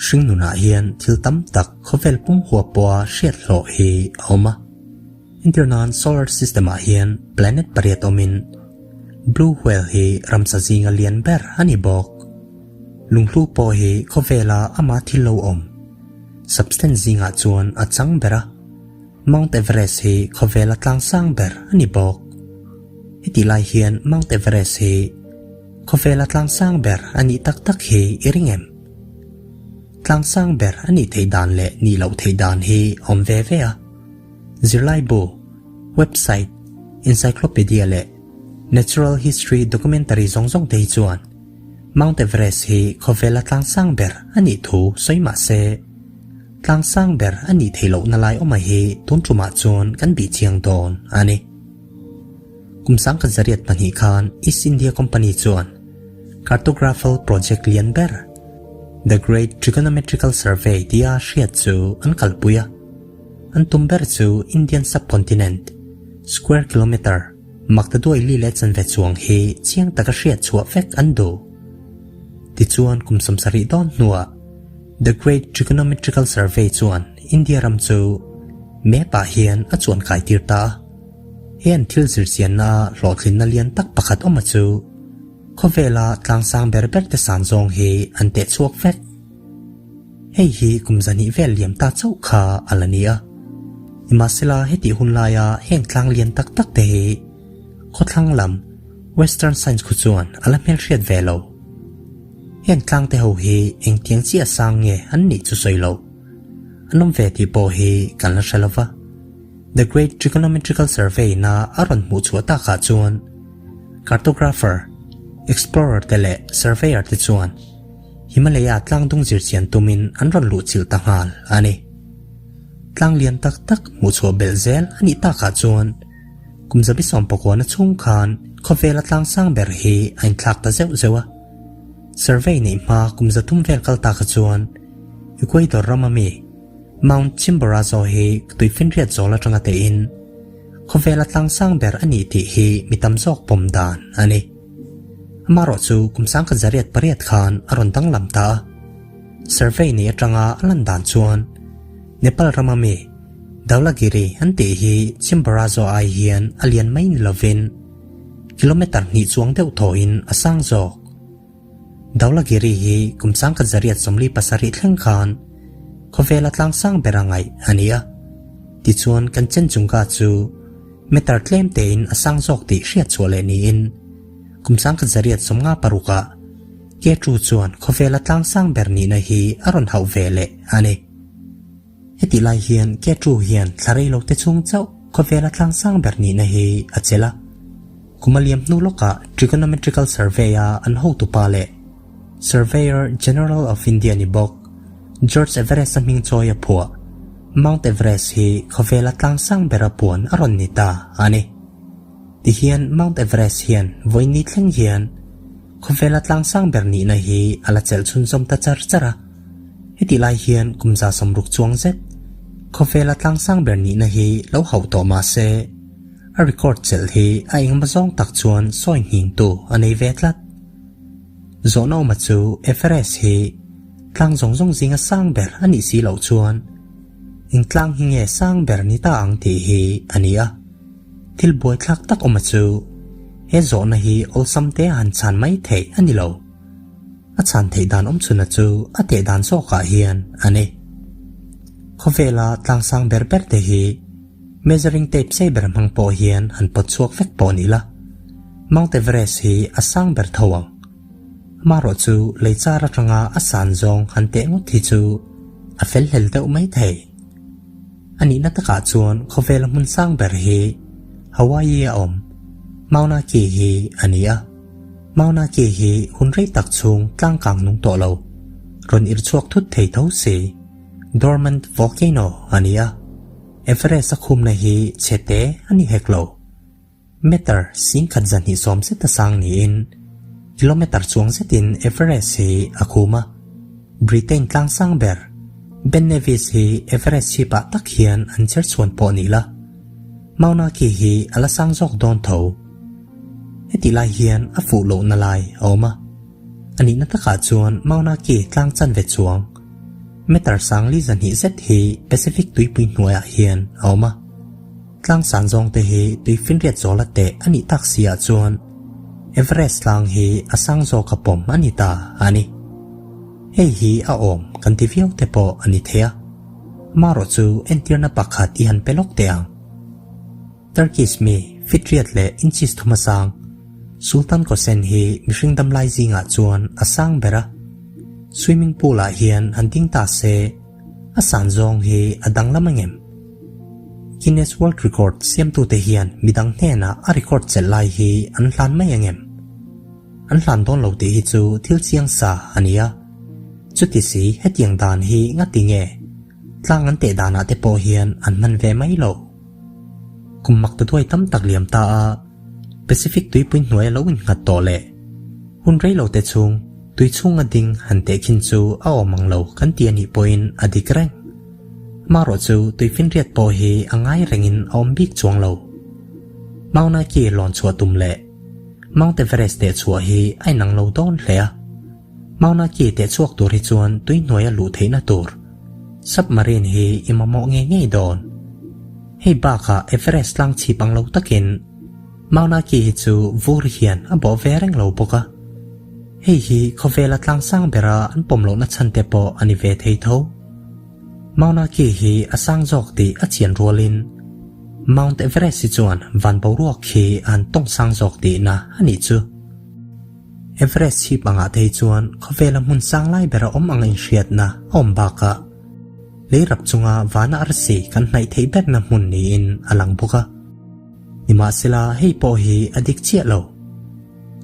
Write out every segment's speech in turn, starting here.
Hringnunah hian thil tam tak khawvel pum huap pawha hriat hlawh hi a awm a. Entirnan solar system ah hian planet pariat awmin Blue whale hi ramsa zinga lian ber a ni bawk. Lunghlu pawh hi khawvela ama thil lo awm substance zingah chuan a chang ber a. Mount Everest hi khawvela tlangsang ber a ni bawk. Hetih lai hian Mount Everest hi Khawvela tlangsang ber a nih tak tak hi i ring em? Tlangsang ber a nih theih dan leh nih loh theih dan hi awm ve ve a. Zirlaibu, website, encyclopedia leh natural history documentary zawng zawng te hi chuan Mount Everest hi khawvela tlangsang ber a nih thu sawi mah se, tlangsang ber a nih theih lohna lai awmah hi tun tumah chuan kan bih chiang dawn a ni. Kum 1902 khan East India Company chuan Cartographical Project lian ber, The Great Trigonometrical Survey tia hriat chu an kalpui a. An tum ber chu Indian Subcontinent, square kilometre, maktaduai li leh chanve chuang hi chiang taka hriat chhuah vek an duh. Tichuan kum 70 dawn hnuah The Great Trigonometrical Survey chuan India ram chu map ah hian a chuan kai tir ta a. He an thil zirchianna a hlawhtlinna lian tak pakhat awma chu khawvela tlangsang ber ber te san zawng hi an teh chhuak vek. Hei hi kum zahnih vel liam ta chauh kha a la ni a. Nimahsela hetih hun laia heng tlang lian tak tak te hi khawthlang lam Western Science khu chuan a la hmelhriat ve lo. Heng tlang te ho hi engtiang chiah sang nge an nih chu sawi loh. An awm ve tih pawh hi kan la hre lova. The Great Trigonometrical Survey na a rawn hmuh chhuah takah chuan cartographer, explorer te leh surveyor te chuan Himalaya tlangdung zirchian tumin an rawn luh chilh ta nghal a ni. Tlang lian tak tak hmuh chhuah belh zel a nih takah chuan kum zabi sawmpakuana chhung khan khawvela tlangsang ber hi a inthlak ta zeuh zeuh a. Survey neih hma kum zathum vel kal takah chuan Ecuador rama mi Mount Chimborazo hi tuifinriat zawl atanga tehin khawvela tlangsang ber a ni tih hi mi tam zawk pawm dan a ni. Amaherawh chu kum 1908 khan a rawn danglam ta a. Survey nei atanga a lan dan chuan Nepal rama mi Dhaulagiri an tih hi Chimborazo ai hian a lian mai ni lovin kilometer hnih chuang deuh thawhin a sang zawk. Dhaulagiri hi kum 1947 thleng khan khawvela tlangsang ber a ngaih a ni a, tichuan kan Chenchungka chu meter tlem tein a sang zawk tih hriat chhuah leh niin kum 1956 ah K2 chuan khawvela tlangsang ber nihna hi a rawn hauh ve leh a ni. Hetih lai hian K2 hian thla rei lo te chhung chauh khawvela tlangsang ber nihna hi a chelh a. Kum a liam hnu lawkah Trigonometrical Survey a an hotupa leh Surveyor General of India ni bawk George Everest-a hming chawi a phuah Mount Everest hi khawvela tlangsang bera puan a rawn ni ta a ni. Tihian Mount Everest hian vawiin thleng hian Khawvela tlangsang ber nihna hi a la chelh chhunzawm ta char char a. Hetih lai hian kum 60 chuang zet khawvela tlangsang ber nihna hi lo hauh tawh mah se, a record chelh hi a engemaw zawng tak chuan sawi nghingtu a nei ve tlat. Zawhna awma chu Everest hi tlang zawng zawng zinga sang ber a nih si loh chuan eng tlang hi nge sang ber ni ta ang tih hi a ni a. Thil buaithlak tak awma chu he zawhna hi awlsam te a han chhan mai theih a ni lo. A chhan theih dan awm chhuna chu a teh dan zawkah hian a ni. Khawvela tlangsang ber ber te hi measuring tape sei ber hmang pawh hian han pawt chhuak vek pawh ni la, Mount Everest hi a sang ber tho ang. Amaherawh chu lei char atanga a san zawng han teh ngawt hi chu a fel hlel deuh mai thei. A nihna takah chuan khawvela hmun sang ber hi Hawaii a awm Mauna Kea hi a ni a. Mauna Kea hi hun rei tak chhung tlangkang nung tawh lo, rawn ir chhuak thut thei tho si, dormant volcano a ni a. Everest a khumna hi chhe te a ni hek lo. Meter 1220 zet a sang niin kilometer chuang zetin Everest hi a khum a. Britain tlangsang ber Ben Nevis hi Everest chhipah tak hian an cher chhuan pawh ni la, Mauna Kea hi a la sang zawk dawn tho. Hetih lai hian a fuh lohna lai a awm a. A nihna takah chuan Mauna Kea tlang chanve chuang. Meter sangli 200 zet hi Pacific tuipui hnuaiah hian a awm a. Tlang san zawng te hi tuifinriat zawla teh a nih tak si ah chuan Everest tlang hi a sang zawk a pawm a ni ta a ni. Hei hi a awm kan ti viau te pawh a ni thei a. Amaherawh chu entirna pakhat i han pe lawk teh ang. Turkish mi fitriat leh inches thuma sang Sultan Kosen hi mihring damlai zingah chuan a sang ber a. Swimming pool ah hian han ding ta se a san zawng hi a danglam ang em? Guinness World Record siamtute hian midang hnenah a record chelh lai hi an hlan mai ang em? An hlan dawn lo tih hi chu thil chiang sa a ni a. Chuti si hetiang dan hi ngati nge tlang an teh danah te pawh hian an hman ve mai lo? Kum mak ta duai tam tak liam ta a, Pacific tuipui hnuai a lo innghat tawh leh hun rei lo te chhung tui chhunga ding han teh khin chu a awm ang lo kan ti a nih pawhin a dik reng. Amaherawh chu tuifinriat pawh hi a ngai rengin a awm bik chuang lo. Mauna Kea lawn chhuah tum leh Mount Everest teh chhuah hi a inang lo dawn hle a. Mauna Kea teh chhuak tur hi chuan tui hnuaia luh theihna tur submarine hi i mamawh ngei ngei dawn. Hei bakah Everest tlang chhip ang lo takin Mauna Kea hi chu vur hian a bawh ve reng lo bawk a. Hei hi khawvela tlang sang bera an pawm lohna chhan te pawh a ni ve thei tho. Mauna Kea hi a sang zawk tih a chian rualin Mount Everest hi chuan van boruak khi a han tawng sang zawk tihna a nih chu. Everest chhip angah te hi chuan khawvela hmun sang lai bera awm ang inhriatna a awm bakah lei rap chunga vana arsi kan hnaih theih berna hmun niin a lang bawk a. Nimahsela hei pawh hi a dik chiah lo.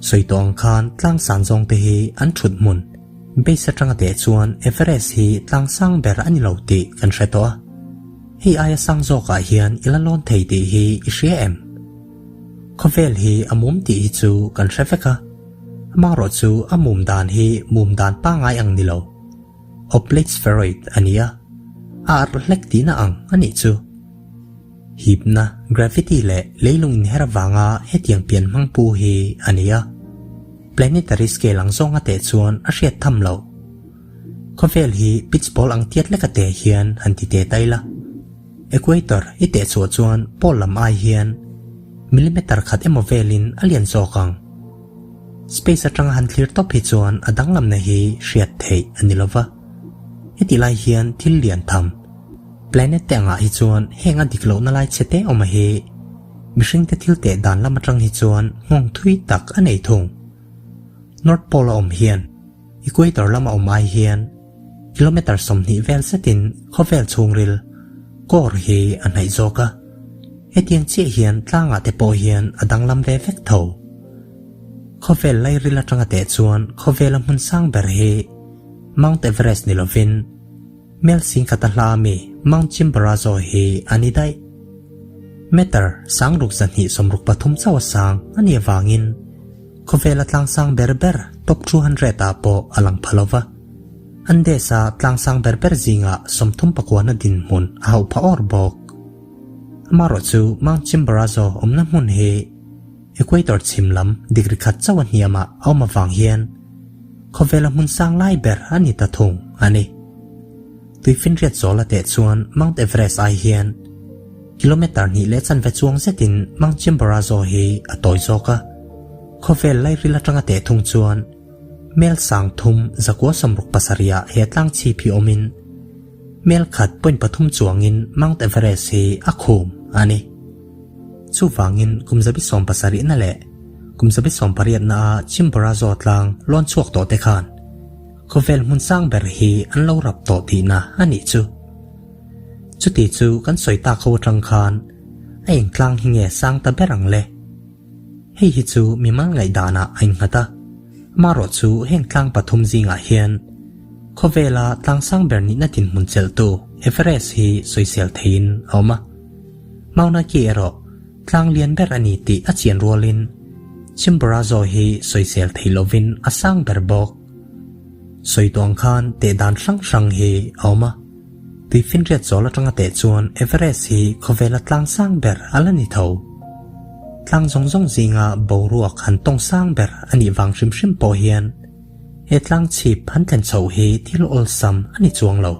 Sawi tawh ang khan tlang san zawng te hi an thut hmun base atanga teh chuan Everest hi tlang sang ber a ni lo tih kan hre tawh a. Hei aia sang zawkah hian i la lawn thei tih hi i hria em? Khawvel hi a mum tih hi chu kan hre vek a, amaherawh chu a mum dan hi mum dan pangngai ang ni lo. Oblate spheroid a ni a, a arh hlek tihna ang a nih chu. Hipna, gravity, leh leilung inher avanga hetiang pian hmang pu hi a ni a, planetary scale ang zawnga teh chuan a hriat tham loh. Khawvel hi beach ball ang tiat leka teh hian han ti teh ta ila. Equator i teh chhuah chuan pole lam ai hian millimeter khat emaw velin a lian zawk ang. Space atanga han thlir tawp hi chuan a danglamna hi hriat theih a ni lova. Heti lai hian thil lian tham, planet te angah hi chuan heng a dik lohna lai chhe te awm a hi mihringte thil teh dan lam atang hi chuan nghawng thui tak a nei thung. North Pole a awm hian Equator lama awm ai hian kilometer 20 vel zetin khawvel chhungril core hi a hnaih zawk a. Hetiang chiah hian tlangah te pawh hian a danglam ve vek tho. Khawvel lairil atanga teh chuan khawvela hmun sang ber hi Mount Everest ni lovin Mel singkhata hla ami Mount Chimborazo hi a ni daih. Meter 6263 chauh a sang a nih avangin Khawvela tlang sang ber ber top 200 ah pawh a lang pha lova. Andes-a tlang sang ber ber zingah 39 na dinhmun a hauh pha awr bawk. Amaherawh chu Mount Chimborazo awmna hmun hi Equator chhim lam degree khat chauh a hniamah a awm avang hian khawvela hmun sang lai ber a ni ta thung a ni. Tuifinriat zawla teh chuan Mount Everest ai hian kilometer hnih leh chanve chuang zetin Mount Chimborazo hi a tawi zawk a. Khawvel lairil atanga teh thung chuan mel 3670 ah he tlang chhip hi awmin mel khat point pathum chuangin Mount Everest hi a khum a ni. Chuvangin kum 17 na leh kum 18 na a Chimborazo tlang lawn chhuak tawh te khan Khawvel hmun sang ber hi an lo rap tawh tihna a nih chu. Chuti chu kan sawi tak ho atang khan a engtlang hi nge sang ta ber ang le? Hei hi chu mimal ngaihdanah a innghat a, amaherawh chu heng tlang pathum zingah hian khawvela tlang sang ber nihna dinhmun chelhtu Everest hi sawisel theiin a awm a. Mauna Kea erawh tlang lian ber a ni tih a chian rualin Chimborazo hi sawisel thei lovin a sang ber bawk. Sawi tawh ang khan teh dan hrang hrang hi a awm a. Tuifinriat zawl atanga teh chuan Everest hi khawvela tlang sang ber a la ni tho. Tlang zawng zawng zinga boruak han tawng sang ber a nih vang hrim hrim pawh hian he tlang chhip han thlen chhoh hi thil awlsam a ni chuang lo.